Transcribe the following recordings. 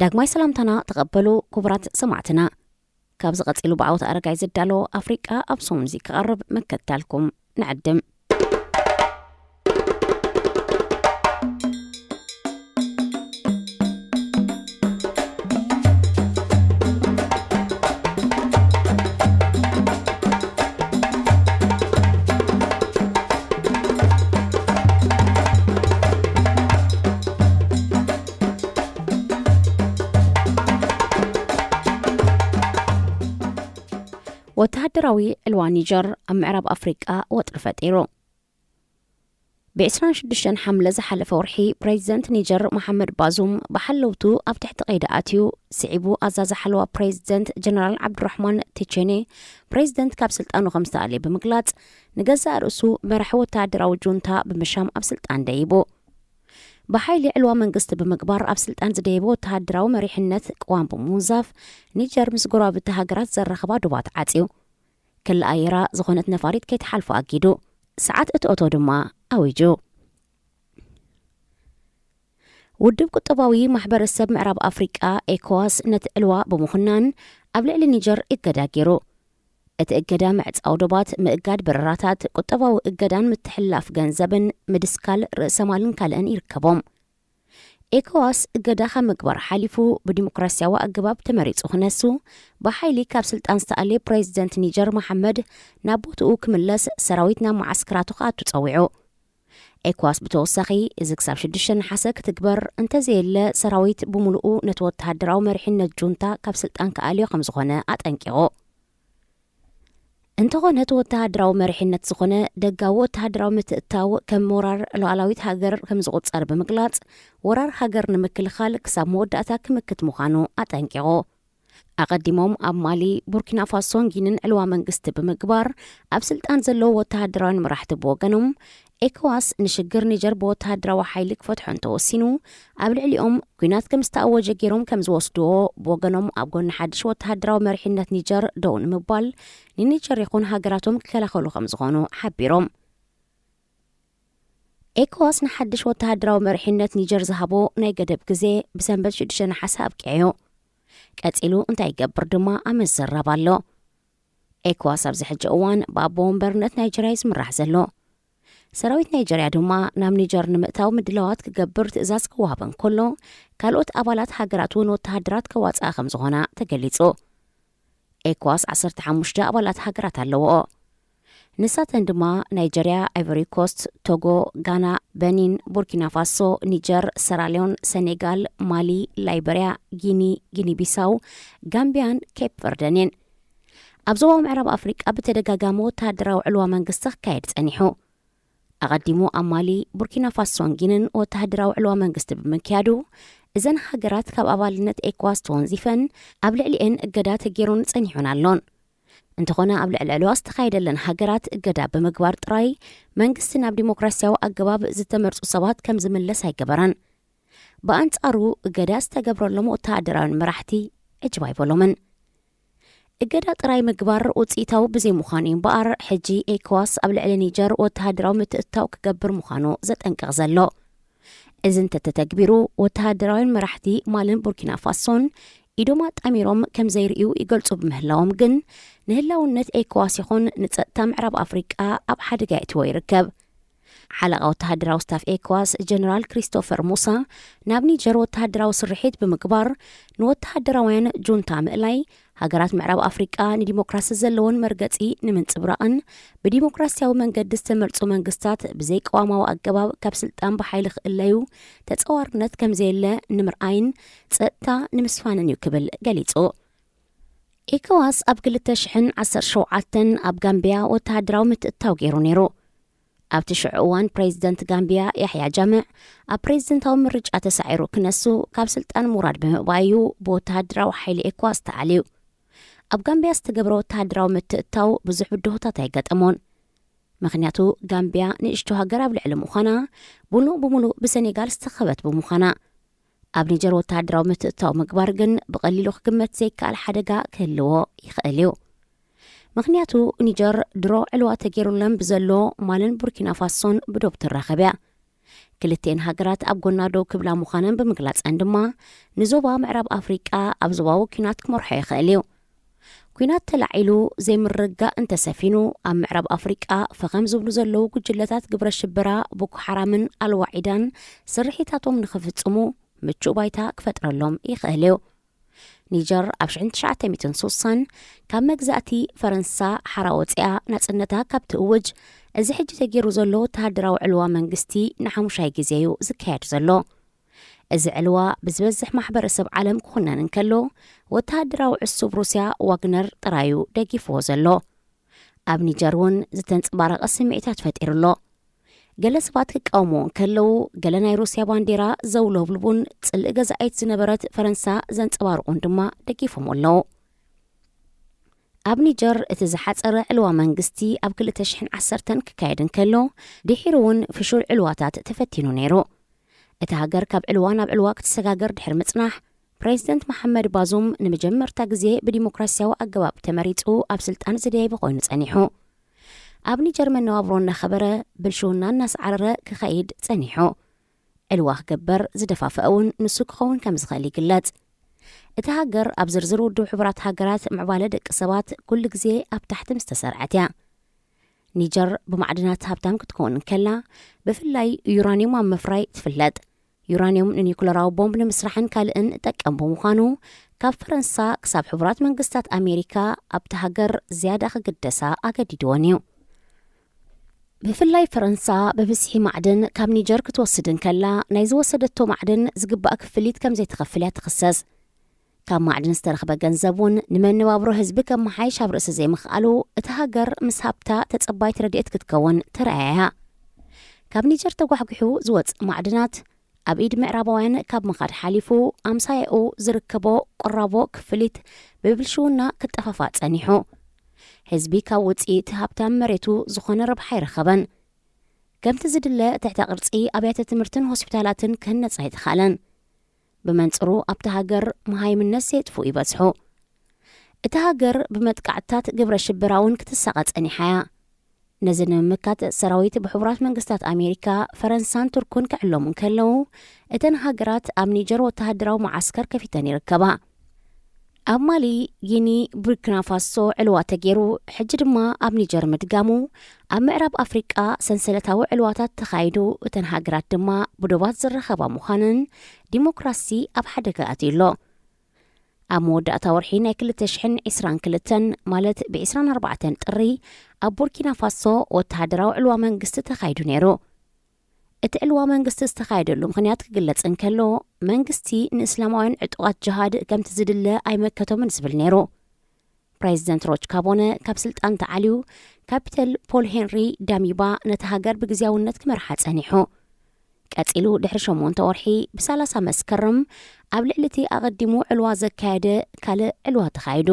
ዳግማይ ሰላምታና ተቐበሉ ክቡራት ሰማዕትና። ካብ ዝቐጺሉ ብዓወት ኣረጋይ ዝዳሎ ኣፍሪቃ ኣብ ሰሙን እዚ ክቐርብ ምክትታልኩም ንዕድም። ወተሃደራዊ ዕልዋ ኒጀር ኣብ ምዕራብ ኣፍሪቃ ወጥሪ ፈጢሩ። ብ ዕስራን ሽዱሽተን ሓምለ ዝሓለፈ ወርሒ፣ ፕሬዚደንት ኒጀር መሓመድ ባዙም ብሓለውቱ ኣብ ትሕቲ ቀይዲ ኣትዩ። ስዒቡ፣ ኣዛዚ ሓለዋ ፕሬዚደንት ጀነራል ዓብዱራሕማን ቴቼኔ፣ ፕሬዚደንት ካብ ስልጣኑ ከም ዝተኣልየ ብምግላጽ፣ ንገዛእ ርእሱ መራሒ ወተሃደራዊ ጁንታ ብምሻም ኣብ ስልጣን ደይቡ። ብሓይሊ ዕልዋ መንግስቲ ብምግባር ኣብ ስልጣን ዝደየበ ወተሃደራዊ መሪሕነት ቅዋም ብምውንዛፍ፣ ኒጀር ምስ ጎረባብቲ ሃገራት ዘራኽባ ዶባት ዓጽዩ። ክሊ ኣየራ ዝኾነት ነፋሪት ከይትሓልፎ ኣጊዱ። ሰዓት እትኦቶ ድማ ኣዊጁ። ውድብ ቁጠባዊ ማሕበረሰብ ምዕራብ ኣፍሪቃ፣ ኤኮዋስ፣ ነቲ ዕልዋ ብምኹናን ኣብ ልዕሊ ኒጀር እገዳ ገይሩ። እቲ እገዳ ምዕጻው ዶባት፣ ምእጋድ በረራታት፣ ቁጠባዊ እገዳን ምትሕልላፍ ገንዘብን፣ ምድስካል ርእሰ ማልን ካልእን ይርከቦም። ኤኮዋስ እገዳ ካብ ምግባር ሓሊፉ፣ ብዲሞክራሲያዊ ኣገባብ ተመሪጹ ክነሱ፣ ብሓይሊ ካብ ስልጣን ዝተኣልየ ፕሬዚደንት ኒጀር መሓመድ ናብ ቦትኡ ክምለስ፣ ሰራዊት ናብ መዓስከራቱ ክኣቱ ጸዊዑ። ኤኮዋስ ብተወሳኺ፣ እዚ ክሳብ ሽዱሽተ ነሓሰ ክትግበር እንተዘየለ፣ ሰራዊት ብምሉኡ ነቲ ወተሃደራዊ መሪሕነት ጁንታ ካብ ስልጣን ክኣልዮ ከም ዝኾነ ኣጠንቂቑ። እንተኾነ፣ እቲ ወተሃደራዊ መሪሕነት ዝኾነ ደጋዊ ወተሃደራዊ ምትእትታው ከም ወራር ሉዓላዊት ሃገር ከም ዝቑጸር ብምግላጽ፣ ወራር ሃገር ንምክልኻል ክሳብ መወዳእታ ክምክት ምዃኑ ኣጠንቂቑ። ኣቐዲሞም ኣብ ማሊ፣ ቡርኪና ፋሶን ጊንን ዕልዋ መንግስቲ ብምግባር፣ ኣብ ስልጣን ዘለዉ ወተሃደራውያን መራሕቲ ብወገኖም፣ ኤኮዋስ ንሽግር ኒጀር ብወተሃደራዊ ሓይሊ ክፈትሖ እንተወሲኑ፣ ኣብ ልዕሊኦም ኲናት ከም ዝተኣወጀ ገይሮም ከም ዝወስድዎ፣ ብወገኖም ኣብ ጎኒ ሓድሽ ወተሃደራዊ መሪሕነት ኒጀር ደው ንምባል ንኒጀር ይኹን ሃገራቶም ክከላኸሉ ከም ዝኾኑ ሓቢሮም። ኤኮዋስ ንሓድሽ ወተሃደራዊ መሪሕነት ኒጀር ዝሃቦ ናይ ገደብ ግዜ ብሰንበት ሽዱሽተ ነሓሰ ኣብቂዑ። ቀጺሉ እንታይ ይገብር ድማ ኣብ ምዝራብ ኣሎ። ኤኮዋስ ኣብዚ ሕጂ እዋን ብኣቦ ወንበርነት ናይጀርያ እዩ ዝምራሕ ዘሎ። ሰራዊት ናይጀርያ ድማ ናብ ኒጀር ንምእታው ምድላዋት ክገብር ትእዛዝ ክወሃበ እንከሎ፣ ካልኦት ኣባላት ሃገራት እውን ወተሃደራት ከዋጽኣ ከም ዝኾና ተገሊጹ። ኤኮዋስ ዓሰርተ ሓሙሽተ ኣባላት ሃገራት ኣለዎ። ንሳተን ድማ ናይጀርያ፣ ኣይቨሪ ኮስት፣ ቶጎ፣ ጋና፣ በኒን፣ ቡርኪና ፋሶ፣ ኒጀር፣ ሰራሊዮን፣ ሰኔጋል፣ ማሊ፣ ላይበርያ፣ ጊኒ፣ ጊኒ ቢሳው፣ ጋምቢያን ኬፕ ቨርደን እየን። ኣብ ዞባ ምዕራብ ኣፍሪቃ ብተደጋጋሚ ወተሃደራዊ ዕልዋ መንግስቲ ክካየድ ጸኒሑ። ኣቐዲሙ ኣብ ማሊ፣ ቡርኪና ፋሶን ጊንን ወተሃደራዊ ዕልዋ መንግስቲ ብምክያዱ፣ እዘን ሃገራት ካብ ኣባልነት ኤኮዋስ ተወንዚፈን፣ ኣብ ልዕሊኤን እገዳ ተገይሩን ጸኒሑን ኣሎን። እንተኾነ፣ ኣብ ልዕሊ ዕልዋ ዝተኻየደለን ሃገራት እገዳ ብምግባር ጥራይ፣ መንግስቲ ናብ ዲሞክራሲያዊ ኣገባብ ዝተመርጹ ሰባት ከም ዝምለስ ኣይገበረን። ብኣንጻሩ፣ እገዳ ዝተገብረሎም ወተሃደራውያን መራሕቲ ዕጅብ ኣይበሎምን። እገዳ ጥራይ ምግባር ውጽኢታዊ ብዘይምዃኑ እዩ እምበኣር፣ ሕጂ ኤኮዋስ ኣብ ልዕሊ ኒጀር ወተሃደራዊ ምትእትታው ክገብር ምዃኑ ዘጠንቅቕ ዘሎ። እዚ እንተተተግቢሩ፣ ወተሃደራውያን መራሕቲ ማልን ቡርኪና ፋሶን ኢዶም ኣጣሚሮም ከም ዘይርእዩ ይገልጹ ብምህላዎም ግን፣ ንህላውነት ኤኮዋስ ይኹን ንጸጥታ ምዕራብ ኣፍሪቃ ኣብ ሓደጋ የእትዎ ይርከብ። ሓለቓ ወተሃደራዊ ስታፍ ኤኮዋስ ጀነራል ክሪስቶፈር ሙሳ፣ ናብ ኒጀር ወተሃደራዊ ስርሒት ብምግባር፣ ንወተሃደራውያን ጁንታ ምእላይ፣ ሃገራት ምዕራብ ኣፍሪቃ ንዲሞክራሲ ዘለወን መርገጺ ንምንጽብራቕን፣ ብዲሞክራሲያዊ መንገዲ ዝተመርጹ መንግስታት ብዘይቀዋማዊ ኣገባብ ካብ ስልጣን ብሓይሊ ክእለዩ ተጸዋርነት ከም ዘየለ ንምርኣይን ጸጥታ ንምስፋንን እዩ ክብል ገሊጹ። ኤኮዋስ ኣብ ክልተ ሽሕን ዓሰርተ ሸውዓተን ኣብ ጋምቢያ ወተሃደራዊ ምትእትታው ገይሩ ነይሩ። ኣብቲ ሽዑ እዋን ፕሬዚደንት ጋምቢያ ያሕያ ጃምዕ ኣብ ፕሬዚደንታዊ ምርጫ ተሳዒሩ ክነሱ ካብ ስልጣን ምውራድ ብምእባዩ ብወተሃደራዊ ሓይሊ ኤኮዋስ ተኣልዩ። ኣብ ጋምቢያ ዝተገብረ ወተሃደራዊ ምትእትታው ብዙሕ ብድሆታት ኣይገጠሞን። ምኽንያቱ ጋምቢያ ንእሽቶ ሃገር ኣብ ልዕሊ ምዃና፣ ብሙሉእ ብሙሉእ ብሰኔጋል ዝተኸበት ብምዃና። ኣብ ኒጀር ወተሃደራዊ ምትእትታው ምግባር ግን ብቐሊሉ ክግመት ዘይከኣል ሓደጋ ክህልዎ ይኽእል እዩ። ምኽንያቱ ኒጀር ድሮ ዕልዋ ተገይሩለን ብዘሎ ማልን ቡርኪና ፋሶን ብዶብ ትራኸብ እያ። ክልቲኤን ሃገራት ኣብ ጎና ደው ክብላ ምዃነን ብምግላጸን ድማ፣ ንዞባ ምዕራብ ኣፍሪቃ ኣብ ዞባዊ ኲናት ክመርሖ ይኽእል እዩ። ኲናት ተላዒሉ ዘይምርግጋእ እንተሰፊኑ፣ ኣብ ምዕራብ ኣፍሪቃ ፈኸም ዝብሉ ዘለዉ ጉጅለታት ግብረ ሽበራ ቦኮ ሓራምን ኣልዋዒዳን ስርሒታቶም ንኽፍጽሙ ምቹእ ባይታ ክፈጥረሎም ይኽእል እዩ። ኒጀር ኣብ ሽሕን ትሽዓተ ሚእትን ስሳን ካብ መግዛእቲ ፈረንሳ ሓራ ወፂኣ ናፅነታ ካብ ትእውጅ፣ እዚ ሕጂ ተገይሩ ዘሎ ወተሃደራዊ ዕልዋ መንግስቲ ንሓሙሻይ ግዜ እዩ ዝካየድ ዘሎ። እዚ ዕልዋ ብዝበዝሕ ማሕበረሰብ ዓለም ክኹነን እንከሎ፣ ወተሃደራዊ ዕሱብ ሩስያ ዋግነር ጥራዩ ደጊፍዎ ዘሎ። ኣብ ኒጀር እውን ዝተንጸባረቐ ስምዒታት ፈጢሩ ኣሎ። ገለ ሰባት ክቃወምዎ እንከለዉ፣ ገለ ናይ ሩስያ ባንዴራ ዘውለብልቡን ጽልኢ ገዛኢት ዝነበረት ፈረንሳ ዘንጸባርቑን ድማ ደጊፎም ኣለዉ። ኣብ ኒጀር እቲ ዝሓጸረ ዕልዋ መንግስቲ ኣብ ክልተ ሽሕን ዓሰርተን ክካየድ እንከሎ፣ ድሒሩ እውን ፍሹል ዕልዋታት ተፈቲኑ ነይሩ። እታ ሃገር ካብ ዕልዋ ናብ ዕልዋ ክትሰጋገር ድሕሪ ምጽናሕ፣ ፕሬዚደንት መሓመድ ባዙም ንመጀመርታ ግዜ ብዲሞክራሲያዊ ኣገባብ ተመሪጹ ኣብ ስልጣን ዝደየበ ኮይኑ ጸኒሑ። ኣብ ኒጀር መነባብሮ እናኸበረ፣ ብልሽውና እናሰዓረረ ክኸይድ ጸኒሑ። ዕልዋ ክግበር ዝደፋፍአ እውን ንሱ ክኸውን ከም ዝኽእል ይግለጽ። እታ ሃገር ኣብ ዝርዝር ውድብ ሕቡራት ሃገራት ምዕባለ ደቂ ሰባት ኩሉ ግዜ ኣብ ታሕቲ ምስ ተሰርዐት እያ። ኒጀር ብማዕድናት ሃብታም ክትከውን እንከላ፣ ብፍላይ ዩራኒየም ኣብ ምፍራይ ትፍለጥ። ዩራኒየም ንኒኩለራዊ ቦምብ ንምስራሕን ካልእን እጠቀም ብምዃኑ፣ ካብ ፈረንሳ ክሳብ ሕቡራት መንግስታት ኣሜሪካ ኣብቲ ሃገር ዝያዳ ክግደሳ ኣገዲድወን እዩ። ብፍላይ ፈረንሳ ብብዝሒ ማዕድን ካብ ኒጀር ክትወስድ እንከላ፣ ናይ ዝወሰደቶ ማዕድን ዝግባእ ክፍሊት ከም ዘይትኸፍል እያ ትኽሰስ። ካብ ማዕድን ዝተረኽበ ገንዘብ እውን ንመነባብሮ ህዝቢ ከመሓይሽ ኣብ ርእሲ ዘይምኽኣሉ፣ እታ ሃገር ምስ ሃብታ ተጸባይት ረድኤት ክትከውን ተረኣያ። ካብ ኒጀር ተጓሕጒሑ ዝወጽእ ማዕድናት ኣብ ኢድ ምዕራባውያን ካብ ምኻድ ሓሊፉ፣ ኣምሳያኡ ዝርከቦ ቁራቦ ክፍሊት ብብልሽውና ክጠፋፋእ ጸኒሑ። ህዝቢ ካብ ውጽኢት ሃብታም መሬቱ ዝኾነ ረብሓ ኣይረኸበን። ከምቲ ዝድለ ትሕተ ቅርጺ ኣብያተ ትምህርትን ሆስፒታላትን ክህነጽ ኣይተኻእለን። ብመንጽሩ ኣብቲ ሃገር መሃይምነት ዘየጥፍኡ ይበዝሑ። እታ ሃገር ብመጥቃዕትታት ግብረ ሽበራ እውን ክትሳቐ ጸኒሓ እያ። ነዚ ንምምካት ሰራዊት ብሕቡራት መንግስታት ኣሜሪካ፣ ፈረንሳን ቱርኩን ክዕለሙ እንከለዉ፣ እተን ሃገራት ኣብ ኒጀር ወተሃደራዊ መዓስከር ከፊተን ይርከባ። ኣብ ማሊ፣ ጊኒ፣ ቡርኪና ፋሶ ዕልዋ ተገይሩ፣ ሕጂ ድማ ኣብ ኒጀር ምድጋሙ፣ ኣብ ምዕራብ ኣፍሪቃ ሰንሰለታዊ ዕልዋታት ተኻይዱ፣ እተን ሃገራት ድማ ብዶባት ዝረኸባ ምዃነን ዲሞክራሲ ኣብ ሓደጋ ኣትዩ ኣሎ። ኣብ መወዳእታ ወርሒ ናይ ክልተ ሽሕን ዕስራን ክልተን፣ ማለት ብ ዕስራን ኣርባዕተን ጥሪ፣ ኣብ ቡርኪና ፋሶ ወተሃደራዊ ዕልዋ መንግስቲ ተኻይዱ ነይሩ። እቲ ዕልዋ መንግስቲ ዝተኻየደሉ ምኽንያት ክግለጽ እንከሎ፣ መንግስቲ ንእስላማውያን ዕጡቓት ጅሃድ ከምቲ ዝድለ ኣይመከቶምን ዝብል ነይሩ። ፕሬዚደንት ሮች ካቦነ ካብ ስልጣን ተዓልዩ፣ ካፒተል ፖል ሄንሪ ዳሚባ ነቲ ሃገር ብግዝያውነት ክመርሓ ጸኒሑ። ቀጺሉ ድሕሪ ሸሞንተ ወርሒ፣ ብሳላሳ መስከረም፣ ኣብ ልዕሊ እቲ ኣቐዲሙ ዕልዋ ዘካየደ ካልእ ዕልዋ ተኻይዱ።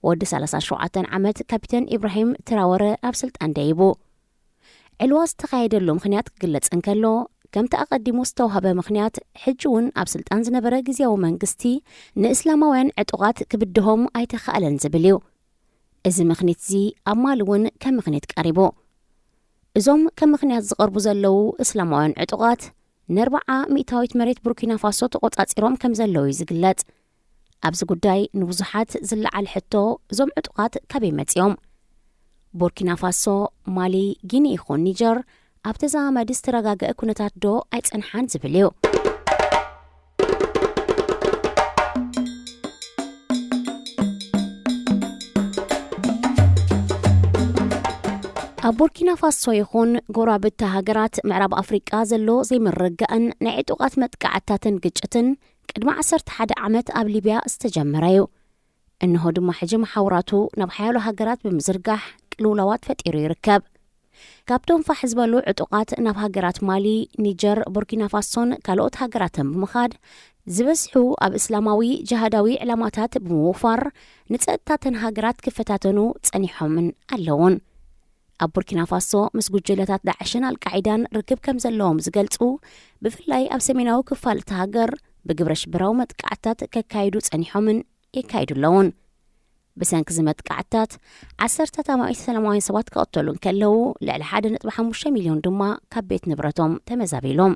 ወዲ ሰላሳን ሸውዓተን ዓመት ካፒተን ኢብራሂም ትራወረ ኣብ ስልጣን ደይቡ። ዕልዋ ዝተኻየደሉ ምኽንያት ክግለጽ እንከሎ፣ ከምቲ ኣቐዲሙ ዝተዋህበ ምኽንያት፣ ሕጂ እውን ኣብ ስልጣን ዝነበረ ግዝያዊ መንግስቲ ንእስላማውያን ዕጡቓት ክብድሆም ኣይተኻእለን ዝብል እዩ። እዚ ምኽኒት እዚ ኣብ ማሊ እውን ከም ምኽኒት ቀሪቡ። እዞም ከም ምኽንያት ዝቐርቡ ዘለዉ እስላማውያን ዕጡቓት፣ ንኣርብዓ ሚእታዊት መሬት ቡርኪና ፋሶ ተቖጻጺሮም ከም ዘለዉ እዩ ዝግለጽ። ኣብዚ ጉዳይ ንብዙሓት ዝለዓል ሕቶ፣ እዞም ዕጡቓት ካበይ መጺኦም? ቡርኪና ፋሶ፣ ማሊ፣ ጊኒ ይኹን ኒጀር፣ ኣብ ተዛማዲ ዝተረጋገአ ኩነታት ዶ ኣይጸንሓን ዝብል እዩ። ኣብ ቡርኪና ፋሶ ይኹን ጎረባብቲ ሃገራት ምዕራብ ኣፍሪቃ ዘሎ ዘይምርግጋእን ናይ ዕጡቓት መጥቃዕትታትን ግጭትን፣ ቅድሚ ዓሰርተ ሓደ ዓመት ኣብ ሊብያ ዝተጀመረ እዩ። እንሆ ድማ ሕጂ መሓውራቱ ናብ ሓያሎ ሃገራት ብምዝርጋሕ ቅልውላዋት ፈጢሩ ይርከብ። ካብቶም ፋሕ ዝበሉ ዕጡቓት ናብ ሃገራት ማሊ፣ ኒጀር፣ ቡርኪና ፋሶን ካልኦት ሃገራትን ብምኻድ፣ ዝበዝሑ ኣብ እስላማዊ ጅሃዳዊ ዕላማታት ብምውፋር፣ ንጸጥታተን ሃገራት ክፈታተኑ ጸኒሖምን ኣለውን። ኣብ ቡርኪና ፋሶ ምስ ጉጅለታት ዳዕሽን ኣልቃዒዳን ርክብ ከም ዘለዎም ዝገልጹ፣ ብፍላይ ኣብ ሰሜናዊ ክፋል እታ ሃገር ብግብረ ሽበራዊ መጥቃዕትታት ከካይዱ ጸኒሖምን የካይዱ ኣለውን። ብሰንኪ እዚ መጥቃዕትታት ዓሰርታት ኣማኢት ሰላማውያን ሰባት ክቐተሉ እንከለዉ፣ ልዕሊ ሓደ ነጥቢ ሓሙሽተ ሚልዮን ድማ ካብ ቤት ንብረቶም ተመዛቢሎም።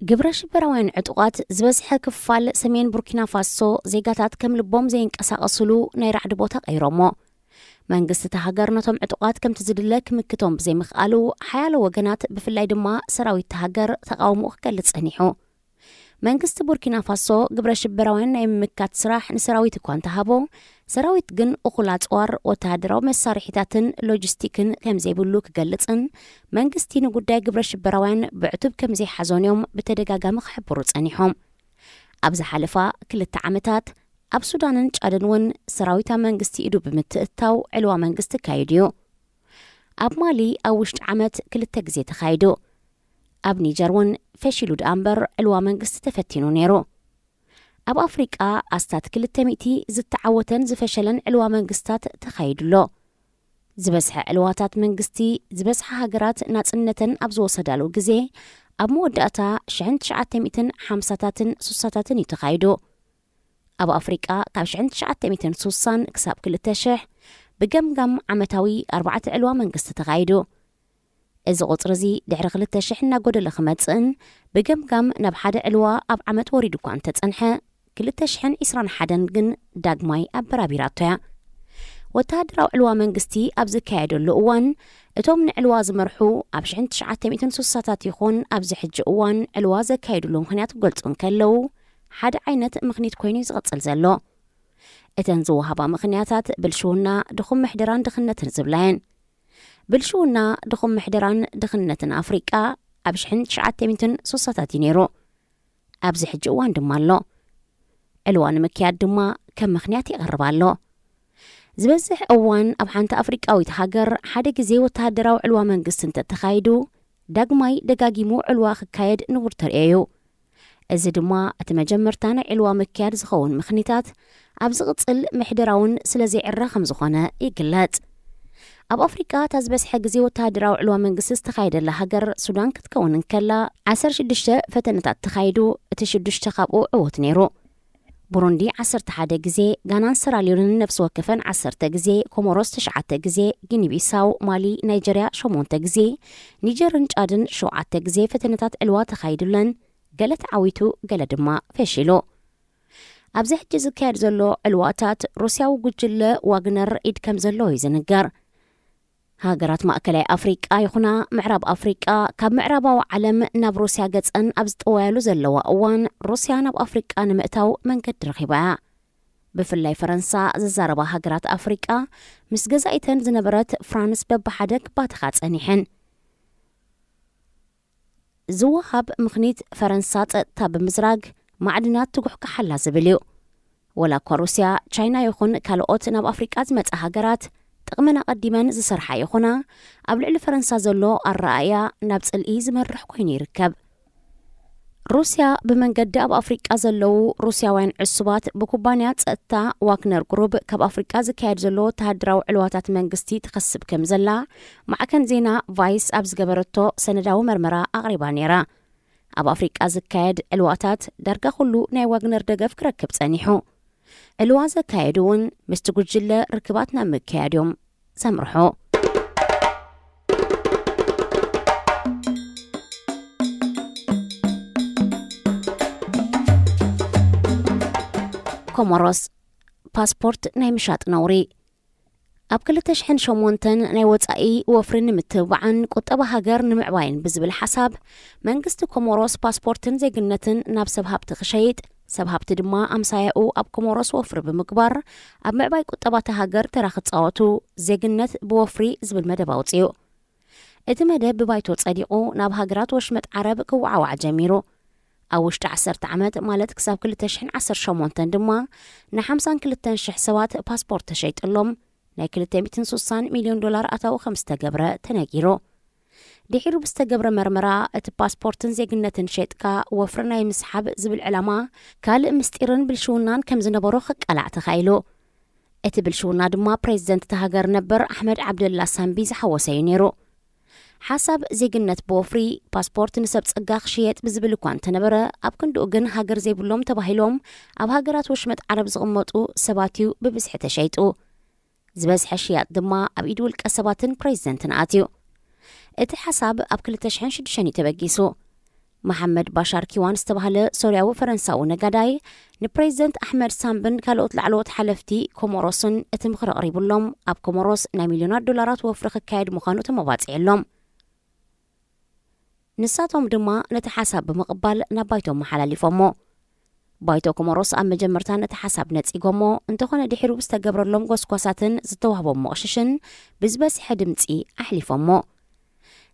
ግብረ ሽበራውያን ዕጡቓት ዝበዝሐ ክፋል ሰሜን ቡርኪና ፋሶ ዜጋታት ከም ልቦም ዘይንቀሳቐስሉ ናይ ራዕዲ ቦታ ቀይሮሞ። መንግስቲ እታ ሃገር ነቶም ዕጡቓት ከምቲ ዝድለ ክምክቶም ብዘይምኽኣሉ፣ ሓያሎ ወገናት ብፍላይ ድማ ሰራዊት እታ ሃገር ተቓውሞ ክገልጽ ጸኒሑ። መንግስቲ ቡርኪና ፋሶ ግብረ ሽበራውያን ናይ ምምካት ስራሕ ንሰራዊት እኳ እንተሃቦ፣ ሰራዊት ግን እኹል ኣጽዋር፣ ወተሃደራዊ መሳርሒታትን ሎጂስቲክን ከም ዘይብሉ ክገልጽን መንግስቲ ንጉዳይ ግብረ ሽበራውያን ብዕቱብ ከም ዘይሓዞን እዮም ብተደጋጋሚ ክሕብሩ ጸኒሖም። ኣብ ዝሓለፋ ክልተ ዓመታት ኣብ ሱዳንን ጫድን እውን ሰራዊት ኣብ መንግስቲ ኢዱ ብምትእትታው ዕልዋ መንግስቲ ኣካይዱ እዩ። ኣብ ማሊ ኣብ ውሽጢ ዓመት ክልተ ግዜ ተኻይዱ። ኣብ ኒጀር እውን ፈሺሉ ደኣ እምበር ዕልዋ መንግስቲ ተፈቲኑ ነይሩ። ኣብ ኣፍሪቃ ኣስታት ክልተ ሚእቲ ዝተዓወተን ዝፈሸለን ዕልዋ መንግስታት ተኻይዱ ኣሎ። ዝበዝሐ ዕልዋታት መንግስቲ ዝበዝሓ ሃገራት ናጽነተን ኣብ ዝወሰዳሉ ግዜ ኣብ መወዳእታ ሽሕን ትሽዓተ ሚእትን ሓምሳታትን ሱሳታትን እዩ ተኻይዱ። ኣብ ኣፍሪቃ ካብ ሽሕን ትሽዓተ ሚእትን ሱሳን ክሳብ ክልተ ሽሕ ብገምጋም ዓመታዊ ኣርባዕተ ዕልዋ መንግስቲ ተኻይዱ። እዚ ቁጽሪ እዚ ድሕሪ ክልተ ሽሕ እናጎደለ ክመጽእን ብገምጋም ናብ ሓደ ዕልዋ ኣብ ዓመት ወሪዱ እኳ እንተጸንሐ፣ ክልተ ሽሕን ዕስራን ሓደን ግን ዳግማይ ኣበራቢራቶ እያ። ወተሃደራዊ ዕልዋ መንግስቲ ኣብ ዝካየደሉ እዋን፣ እቶም ንዕልዋ ዝመርሑ ኣብ ሽሕን ትሽዓተ ሚእትን ሱሳታት ይኹን ኣብዚ ሕጂ እዋን ዕልዋ ዘካየድሉ ምኽንያት ክገልጹ እንከለዉ፣ ሓደ ዓይነት ምኽኒት ኮይኑ እዩ ዝቕጽል ዘሎ። እተን ዝወሃባ ምኽንያታት ብልሽውና፣ ድኹም ምሕደራን ድኽነትን ዝብላ እየን። ብልሽውና፣ ድኹም ምሕደራን ድኽነትን ኣፍሪቃ ኣብ ሽሕን ትሽዓተ ሚእትን ሱሳታት እዩ ነይሩ። ኣብዚ ሕጂ እዋን ድማ ኣሎ። ዕልዋ ንምክያድ ድማ ከም ምኽንያት ይቐርብ ኣሎ። ዝበዝሕ እዋን ኣብ ሓንቲ ኣፍሪቃዊት ሃገር ሓደ ግዜ ወተሃደራዊ ዕልዋ መንግስቲ እንተተኻይዱ፣ ዳግማይ ደጋጊሙ ዕልዋ ክካየድ ንቡር ተርእዮ እዩ። እዚ ድማ እቲ መጀመርታ ናይ ዕልዋ ምክያድ ዝኸውን ምኽኒታት ኣብ ዝቕጽል ምሕደራውን ስለ ዘይዕረ ከም ዝኾነ ይግለጽ። ኣብ ኣፍሪቃ እታ ዝበዝሐ ግዜ ወተሃደራዊ ዕልዋ መንግስቲ ዝተኻየደላ ሃገር ሱዳን ክትከውን እንከላ፣ ዓሰርተ ሽዱሽተ ፈተነታት ተኻይዱ፣ እቲ ሽዱሽተ ካብኡ ዕዉት ነይሩ። ቡሩንዲ ዓሰርተ ሓደ ግዜ፣ ጋናን ሰራልዮንን ነፍሲ ወከፈን ዓሰርተ ግዜ፣ ኮሞሮስ ትሽዓተ ግዜ፣ ጊኒ ቢሳው፣ ማሊ፣ ናይጀርያ ሸሞንተ ግዜ፣ ኒጀርን ጫድን ሸውዓተ ግዜ ፈተነታት ዕልዋ ተኻይዱለን፣ ገለ ተዓዊቱ፣ ገለ ድማ ፈሺሉ። ኣብዚ ሕጂ ዝካየድ ዘሎ ዕልዋታት ሩስያዊ ጉጅለ ዋግነር ኢድ ከም ዘለዎ እዩ ዝንገር። ሃገራት ማእከላይ ኣፍሪቃ ይኹና ምዕራብ ኣፍሪቃ ካብ ምዕራባዊ ዓለም ናብ ሩስያ ገጸን ኣብ ዝጥወያሉ ዘለዋ እዋን፣ ሩስያ ናብ ኣፍሪቃ ንምእታው መንገዲ ረኺባ እያ። ብፍላይ ፈረንሳ ዝዛረባ ሃገራት ኣፍሪቃ ምስ ገዛኢተን ዝነበረት ፍራንስ በብሓደ ክባተኻ ጸኒሐን። ዝወሃብ ምኽኒት ፈረንሳ ጸጥታ ብምዝራግ ማዕድናት ትጉሕካሓላ ዝብል እዩ። ወላ እኳ ሩስያ፣ ቻይና ይኹን ካልኦት ናብ ኣፍሪቃ ዝመጻ ሃገራት ጥቕመን ኣቐዲመን ዝሰርሓ ይኹና፣ ኣብ ልዕሊ ፈረንሳ ዘሎ ኣረኣእያ ናብ ጽልኢ ዝመርሕ ኮይኑ ይርከብ። ሩስያ ብመንገዲ ኣብ ኣፍሪቃ ዘለዉ ሩስያውያን ዕሱባት ብኩባንያ ጸጥታ ዋግነር ግሩብ ካብ ኣፍሪቃ ዝካየድ ዘሎ ወተሃደራዊ ዕልዋታት መንግስቲ ትኸስብ ከም ዘላ ማዕከን ዜና ቫይስ ኣብ ዝገበረቶ ሰነዳዊ መርመራ ኣቕሪባ ነይራ። ኣብ ኣፍሪቃ ዝካየድ ዕልዋታት ዳርጋ ኩሉ ናይ ዋግነር ደገፍ ክረክብ ጸኒሑ። ዕልዋ ዘካየዱ እውን ምስቲ ጉጅለ ርክባት ናብ ምክያድ እዮም ዘምርሑ። ኮሞሮስ፣ ፓስፖርት ናይ ምሻጥ ነውሪ። ኣብ ክልተ ሽሕን ሸሞንተን ናይ ወጻኢ ወፍሪ ንምትብባዕን ቁጠባ ሃገር ንምዕባይን ብዝብል ሓሳብ፣ መንግስቲ ኮሞሮስ ፓስፖርትን ዜግነትን ናብ ሰብ ሃብቲ ክሸይጥ፣ ሰብ ሃብቲ ድማ ኣምሳያኡ ኣብ ኮሞሮስ ወፍሪ ብምግባር፣ ኣብ ምዕባይ ቁጠባ እታ ሃገር ተራ ክጻወቱ፣ ዜግነት ብወፍሪ ዝብል መደብ ኣውጺኡ። እቲ መደብ ብባይቶ ጸዲቑ ናብ ሃገራት ወሽመጥ ዓረብ ክወዓዋዕ ጀሚሩ። ኣብ ውሽጢ ዓሰርተ ዓመት፣ ማለት ክሳብ ክልተ ሽሕን ዓሰርተ ሸሞንተን ድማ፣ ንሓምሳን ክልተን ሽሕ ሰባት ፓስፖርት ተሸይጥሎም፣ ናይ ክልተ ሚእትን ሱሳን ሚልዮን ዶላር ኣታዊ ከም ዝተገብረ ተነጊሩ። ድሒሩ ብዝተገብረ መርመራ፣ እቲ ፓስፖርትን ዜግነትን ሸጥካ ወፍሪ ናይ ምስሓብ ዝብል ዕላማ፣ ካልእ ምስጢርን ብልሽውናን ከም ዝነበሮ ክቃላዕ ተኻኢሉ። እቲ ብልሽውና ድማ ፕሬዚደንት እታ ሃገር ነበር ኣሕመድ ዓብደላ ሳምቢ ዝሓወሰ እዩ ነይሩ። ሓሳብ ዜግነት ብወፍሪ ፓስፖርት ንሰብ ጸጋ ክሽየጥ ብዝብል እኳ እንተነበረ፣ ኣብ ክንድኡ ግን ሃገር ዘይብሎም ተባሂሎም ኣብ ሃገራት ወሽመጥ ዓረብ ዝቕመጡ ሰባት እዩ ብብዝሒ ተሸይጡ። ዝበዝሐ ሽያጥ ድማ ኣብ ኢድ ውልቀ ሰባትን ፕሬዚደንትን ኣትዩ። እቲ ሓሳብ ኣብ ክልተ ሽሕን ሽዱሽተን እዩ ተበጊሱ። መሓመድ ባሻር ኪዋን ዝተባህለ ሶርያዊ ፈረንሳዊ ነጋዳይ ንፕሬዚደንት ኣሕመድ ሳምብን ካልኦት ላዕለዎት ሓለፍቲ ኮሞሮስን እቲ ምኽሪ ኣቕሪቡሎም፣ ኣብ ኮሞሮስ ናይ ሚልዮናት ዶላራት ወፍሪ ክካየድ ምዃኑ ተመባጺዕሎም። ንሳቶም ድማ ነቲ ሓሳብ ብምቕባል ናብ ባይቶ መሓላሊፎሞ። ባይቶ ኮሞሮስ ኣብ መጀመርታ ነቲ ሓሳብ ነጺጎሞ፣ እንተኾነ ድሒሩ ብዝተገብረሎም ጎስጓሳትን ዝተዋህቦም መቕሽሽን ብዝበዝሐ ድምጺ ኣሕሊፎሞ።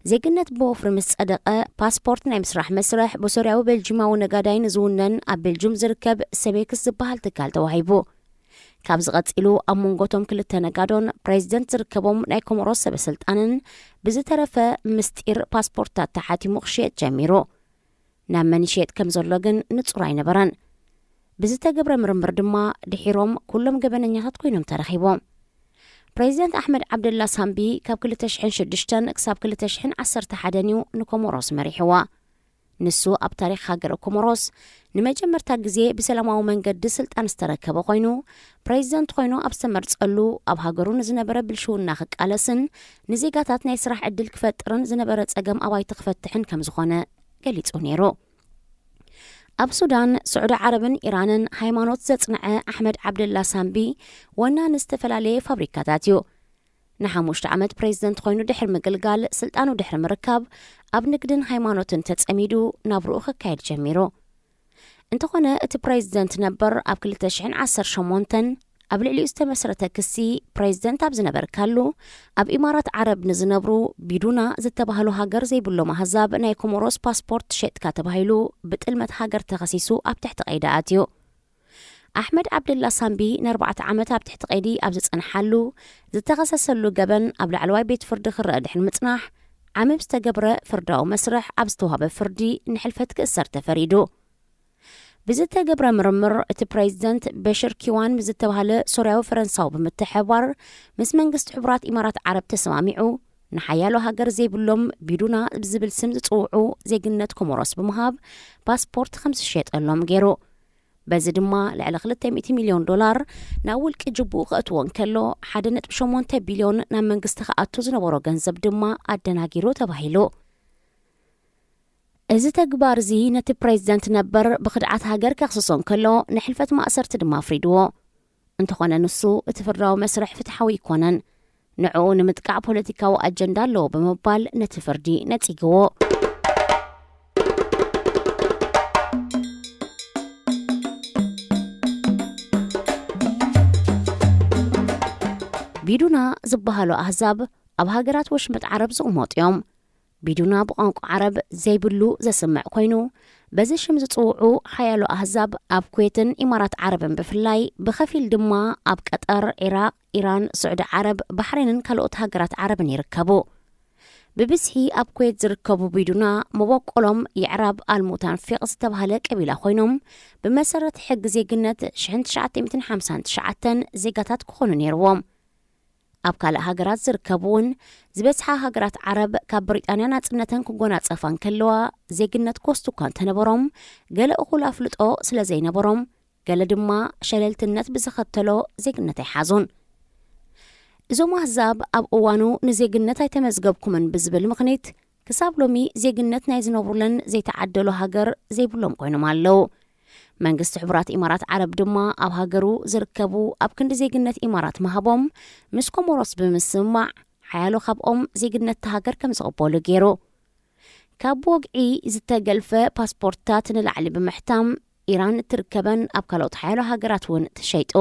ዜግነት ብወፍሪ ምስ ጸደቐ፣ ፓስፖርት ናይ ምስራሕ መስርሕ ብሶርያዊ ቤልጂማዊ ነጋዳይ ንዝውነን ኣብ ቤልጁም ዝርከብ ሰቤክስ ዝበሃል ትካል ተዋሂቡ። ካብዚ ቀጺሉ ኣብ መንጎቶም ክልተ ነጋዶን ፕሬዚደንት ዝርከቦም ናይ ኮሞሮስ ሰበስልጣንን ብዝተረፈ ምስጢር ፓስፖርታት ተሓቲሙ ክሽየጥ ጀሚሩ። ናብ መን ይሽየጥ ከም ዘሎ ግን ንጹር ኣይነበረን። ብዝተገብረ ምርምር ድማ ድሒሮም ኩሎም ገበነኛታት ኮይኖም ተረኺቦም። ፕሬዚደንት ኣሕመድ ዓብደላ ሳምቢ ካብ ክልተ ሽሕን ሽዱሽተን ክሳብ ክልተ ሽሕን ዓሰርተ ሓደን እዩ ንኮሞሮስ መሪሕዋ። ንሱ ኣብ ታሪኽ ሃገረ ኮሞሮስ ንመጀመርታ ግዜ ብሰላማዊ መንገዲ ስልጣን ዝተረከበ ኮይኑ፣ ፕሬዚደንት ኮይኑ ኣብ ዝተመርጸሉ ኣብ ሃገሩ ንዝነበረ ብልሽውና ክቃለስን ንዜጋታት ናይ ስራሕ ዕድል ክፈጥርን ዝነበረ ጸገም ኣባይቲ ክፈትሕን ከም ዝኾነ ገሊጹ ነይሩ። ኣብ ሱዳን፣ ስዑዲ ዓረብን ኢራንን ሃይማኖት ዘጽንዐ ኣሕመድ ዓብደላ ሳምቢ ወናኒ ዝተፈላለየ ፋብሪካታት እዩ። ንሓሙሽተ ዓመት ፕሬዚደንት ኮይኑ ድሕሪ ምግልጋል፣ ስልጣኑ ድሕሪ ምርካብ፣ ኣብ ንግድን ሃይማኖትን ተጸሚዱ ናብርኡ ክካየድ ጀሚሩ። እንተኾነ እቲ ፕሬዚደንት ነበር ኣብ ክልተ ሽሕን ዓሰርተ ሸሞንተን ኣብ ልዕሊኡ ዝተመስረተ ክሲ፣ ፕሬዚደንት ኣብ ዝነበርካሉ ኣብ ኢማራት ዓረብ ንዝነብሩ ቢዱና ዝተባህሉ ሃገር ዘይብሎም ኣህዛብ ናይ ኮሞሮስ ፓስፖርት ሸጥካ ተባሂሉ ብጥልመት ሃገር ተኸሲሱ ኣብ ትሕቲ ቀይዲ ኣትዩ። ኣሕመድ ዓብደላ ሳምቢ ንኣርባዕተ ዓመት ኣብ ትሕቲ ቀይዲ ኣብ ዝጸንሓሉ፣ ዝተኸሰሰሉ ገበን ኣብ ላዕለዋይ ቤት ፍርዲ ክረአ ድሕሪ ምጽናሕ፣ ዓሚ ብዝተገብረ ፍርዳዊ መስርሕ ኣብ ዝተዋህበ ፍርዲ ንሕልፈት ክእሰር ተፈሪዱ። ብዝተገብረ ምርምር፣ እቲ ፕሬዚደንት በሽር ኪዋን ምስ ዝተባህለ ሶርያዊ ፈረንሳዊ ብምትሕብባር ምስ መንግስቲ ሕቡራት ኢማራት ዓረብ ተሰማሚዑ፣ ንሓያሎ ሃገር ዘይብሎም ቢዱና ብዝብል ስም ዝጽውዑ ዜግነት ኮሞሮስ ብምሃብ ፓስፖርት ከም ዝሸጠሎም ገይሩ። በዚ ድማ ልዕሊ ክልተ ሚእቲ ሚልዮን ዶላር ናብ ውልቂ ጅቡኡ ከእትዎ እንከሎ፣ ሓደ ነጥቢ ሸሞንተ ቢልዮን ናብ መንግስቲ ክኣቱ ዝነበሮ ገንዘብ ድማ ኣደናጊሩ ተባሂሉ። እዚ ተግባር እዚ ነቲ ፕሬዚደንት ነበር ብኽድዓት ሃገር ከኽስሶ እንከሎ፣ ንሕልፈት ማእሰርቲ ድማ ኣፍሪድዎ። እንተኾነ ንሱ እቲ ፍርዳዊ መስርሕ ፍትሓዊ ኣይኮነን፣ ንዕኡ ንምጥቃዕ ፖለቲካዊ ኣጀንዳ ኣለዎ ብምባል ነቲ ፍርዲ ነጺግዎ። ቢዱና ዝበሃሉ ኣህዛብ ኣብ ሃገራት ወሽመጥ ዓረብ ዝቕመጡ እዮም። ቢዱና ብቋንቋ ዓረብ ዘይብሉ ዘስምዕ ኮይኑ፣ በዚ ሽም ዝጽውዑ ሓያሎ ኣህዛብ ኣብ ኩዌትን ኢማራት ዓረብን ብፍላይ፣ ብኸፊል ድማ ኣብ ቀጠር፣ ዒራቕ፣ ኢራን፣ ስዑዲ ዓረብ፣ ባሕሬንን ካልኦት ሃገራት ዓረብን ይርከቡ። ብብዝሒ ኣብ ኩዌት ዝርከቡ ቢዱና መበቆሎም የዕራብ ኣልሙታንፊቕ ዝተባህለ ቀቢላ ኮይኖም፣ ብመሰረት ሕጊ ዜግነት ሽሕን ትሽዓተ ሚእትን ሓምሳን ትሽዓተን ዜጋታት ክኾኑ ነይርዎም። ኣብ ካልእ ሃገራት ዝርከቡ እውን ዝበዝሓ ሃገራት ዓረብ ካብ ብሪጣንያ ናጽነተን ክጎናጸፋ እንከለዋ ዜግነት ክወስዱ እኳ እንተነበሮም፣ ገለ እኹል ኣፍልጦ ስለ ዘይነበሮም፣ ገለ ድማ ሸለልትነት ብዝኸተሎ ዜግነት ኣይሓዙን። እዞም ኣህዛብ ኣብ እዋኑ ንዜግነት ኣይተመዝገብኩምን ብዝብል ምኽኒት ክሳብ ሎሚ ዜግነት ናይ ዝነብሩለን ዘይተዓደሉ ሃገር ዘይብሎም ኮይኖም ኣለዉ። መንግስቲ ሕቡራት ኢማራት ዓረብ ድማ ኣብ ሃገሩ ዝርከቡ ኣብ ክንዲ ዜግነት ኢማራት ምሃቦም ምስ ኮሞሮስ ብምስምማዕ ሓያሎ ካብኦም ዜግነት እታ ሃገር ከም ዝቕበሉ ገይሩ። ካብ ወግዒ ዝተገልፈ ፓስፖርትታት ንላዕሊ ብምሕታም ኢራን እትርከበን ኣብ ካልኦት ሓያሎ ሃገራት እውን ተሸይጡ።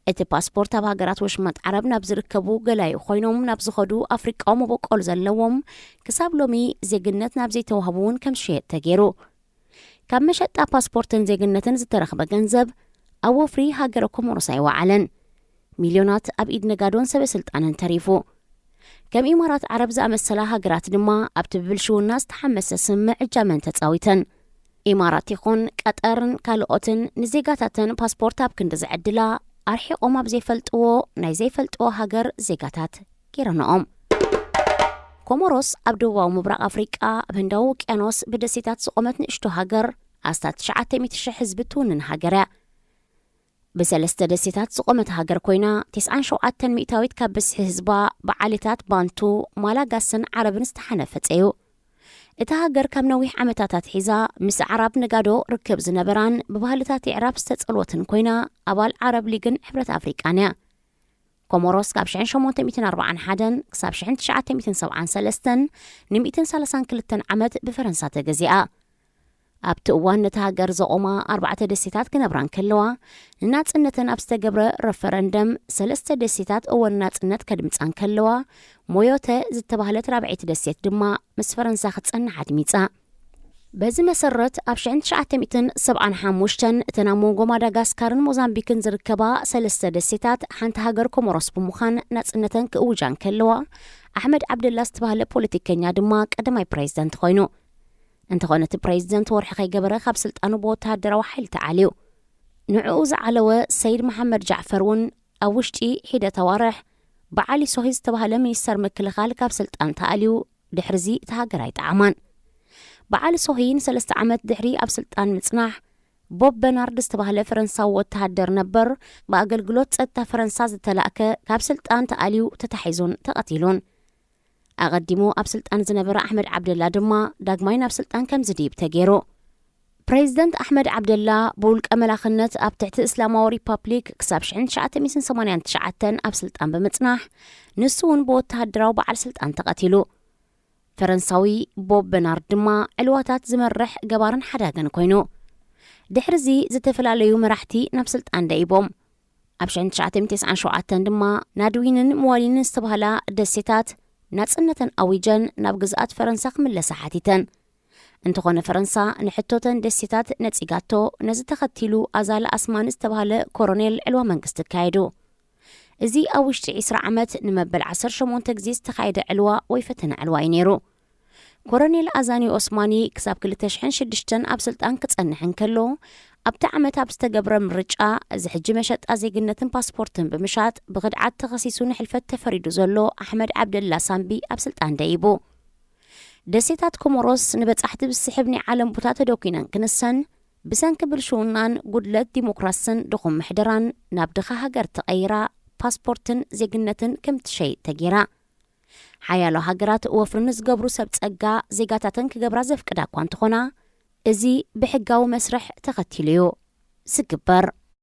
እቲ ፓስፖርት ኣብ ሃገራት ወሽመጥ ዓረብ ናብ ዝርከቡ ገላዩ ኮይኖም ናብ ዝኸዱ ኣፍሪቃዊ መበቆል ዘለዎም ክሳብ ሎሚ ዜግነት ናብ ዘይተዋህቡ እውን ከም ዝሸየጥ ተገይሩ። ካብ መሸጣ ፓስፖርትን ዜግነትን ዝተረኽበ ገንዘብ ኣብ ወፍሪ ሃገረ ኮሞሮስ ኣይወዓለን። ሚልዮናት ኣብ ኢድ ነጋዶን ሰበ ስልጣንን ተሪፉ። ከም ኢማራት ዓረብ ዝኣመሰላ ሃገራት ድማ ኣብቲ ብብልሽውና ዝተሓመሰ ስምዕ እጃመን ተጻዊተን። ኢማራት ይኹን ቀጠርን ካልኦትን ንዜጋታተን ፓስፖርት ኣብ ክንዲ ዝዕድላ፣ ኣርሒቖም ኣብ ዘይፈልጥዎ ናይ ዘይፈልጥዎ ሃገር ዜጋታት ገይረንኦም። ኮሞሮስ ኣብ ደቡባዊ ምብራቕ ኣፍሪቃ፣ ኣብ ህንዳዊ ውቅያኖስ ብደሴታት ዝቖመት ንእሽቶ ሃገር፣ ኣስታት ትሽዓተ ሚእቲ ሽሕ ህዝቢ ትውንን ሃገር እያ። ብሰለስተ ደሴታት ዝቖመት ሃገር ኮይና፣ ተስዓን ሸውዓተን ሚእታዊት ካብ ብዝሒ ህዝባ ብዓሌታት ባንቱ፣ ማላጋስን ዓረብን ዝተሓነፈጸ እዩ። እታ ሃገር ካብ ነዊሕ ዓመታት ኣትሒዛ ምስ ኣዕራብ ነጋዶ ርክብ ዝነበራን ብባህልታት የዕራብ ዝተጸልወትን ኮይና፣ ኣባል ዓረብ ሊግን ሕብረት ኣፍሪቃን እያ። ኮሞሮስ ካብ ሽሕን ሸሞንተ ሚእትን ኣርባዓን ሓደን ክሳብ ሽሕን ትሽዓተ ሚእትን ሰብዓን ሰለስተን ንሚእትን ሰላሳን ክልተን ዓመት ብፈረንሳ ተገዚኣ። ኣብቲ እዋን ነታ ሃገር ዘቖማ ኣርባዕተ ደሴታት ክነብራ እንከለዋ፣ ንናጽነተን ኣብ ዝተገብረ ረፈረንደም ሰለስተ ደሴታት እወ ንናጽነት ከድምጻ እንከለዋ፣ ሞዮተ ዝተባህለት ራብዐይቲ ደሴት ድማ ምስ ፈረንሳ ክትጸንሕ ኣድሚጻ። በዚ መሰረት፣ ኣብ ሽሕን ትሽዓተ ሚእትን ሰብዓን ሓሙሽተን እተን ኣብ መንጎ ማዳጋስካርን ሞዛምቢክን ዝርከባ ሰለስተ ደሴታት ሓንቲ ሃገር ኮሞሮስ ብምዃን ናጽነተን ክእውጃ እንከለዋ፣ ኣሕመድ ዓብደላ ዝተባህለ ፖለቲከኛ ድማ ቀዳማይ ፕሬዝደንት ኮይኑ። እንተኾነ፣ እቲ ፕሬዝደንት ወርሒ ከይገበረ ካብ ስልጣኑ ብወተሃደራዊ ሓይሊ ተዓልዩ። ንዕኡ ዝዓለወ ሰይድ መሓመድ ጃዕፈር እውን ኣብ ውሽጢ ሒደት ኣዋርሕ ብዓሊ ሶሂ ዝተባህለ ሚኒስተር ምክልኻል ካብ ስልጣን ተኣልዩ። ድሕሪዚ እታ ሃገር ኣይጠዓማን። ብዓሊ ሶሂ ንሰለስተ ዓመት ድሕሪ ኣብ ስልጣን ምጽናሕ፣ ቦብ በናርድ ዝተባህለ ፈረንሳዊ ወተሃደር ነበር፣ ብኣገልግሎት ጸጥታ ፈረንሳ ዝተላእከ፣ ካብ ስልጣን ተኣልዩ፣ ተታሒዙን ተቐቲሉን። ኣቐዲሙ ኣብ ስልጣን ዝነበረ ኣሕመድ ዓብደላ ድማ ዳግማይ ናብ ስልጣን ከም ዝድይብ ተገይሩ። ፕሬዚደንት ኣሕመድ ዓብደላ ብውልቀ መላኽነት ኣብ ትሕቲ እስላማዊ ሪፓብሊክ ክሳብ ሽሕን ትሽዓተ ሚእትን ሰማንያን ትሽዓተን ኣብ ስልጣን ብምጽናሕ፣ ንሱ እውን ብወተሃደራዊ በዓል ስልጣን ተቐቲሉ። ፈረንሳዊ ቦብ በናርድ ድማ ዕልዋታት ዝመርሕ ገባርን ሓዳግን ኮይኑ። ድሕሪዚ ዝተፈላለዩ መራሕቲ ናብ ስልጣን ደይቦም። ኣብ ሽሕን ትሽዓተ ሚእትን ተስዓን ሸውዓተን ድማ ናድዊንን ምዋሊንን ዝተባህላ ደሴታት ናጽነተን ኣዊጀን ናብ ግዝኣት ፈረንሳ ክምለሳ ሓቲተን። እንተኾነ ፈረንሳ ንሕቶተን ደሴታት ነጺጋቶ። ነዚ ተኸቲሉ ኣዛሊ ኣስማኒ ዝተባህለ ኮሮኔል ዕልዋ መንግስቲ ኣካየዱ። እዚ ኣብ ውሽጢ ዕስራ ዓመት ንመበል ዓሰርተ ሸሞንተ ግዜ ዝተኻየደ ዕልዋ ወይ ፈተነ ዕልዋ እዩ ነይሩ። ኮረኔል ኣዛኒ ኦስማኒ ክሳብ ክልተ ሽሕን ሽዱሽተን ኣብ ስልጣን ክጸንሕ እንከሎ፣ ኣብቲ ዓመት ኣብ ዝተገብረ ምርጫ፣ እዚ ሕጂ መሸጣ ዜግነትን ፓስፖርትን ብምሻጥ ብኽድዓት ተኸሲሱ ንሕልፈት ተፈሪዱ ዘሎ ኣሕመድ ዓብደላ ሳምቢ ኣብ ስልጣን ደይቡ። ደሴታት ኮሞሮስ ንበጻሕቲ ብዝስሕብ ናይ ዓለም ቦታ ተደኲነን ክንሰን፣ ብሰንኪ ብልሽውናን ጉድለት ዲሞክራስን ድኹም ምሕደራን ናብ ድኻ ሃገር ተቐይራ፣ ፓስፖርትን ዜግነትን ከም ትሸይጥ ተገይራ። ሓያሎ ሃገራት ወፍሪ ንዝገብሩ ሰብ ጸጋ ዜጋታተን ክገብራ ዘፍቅዳ እኳ እንተኾና፣ እዚ ብሕጋዊ መስርሕ ተኸቲሉ እዩ ዝግበር።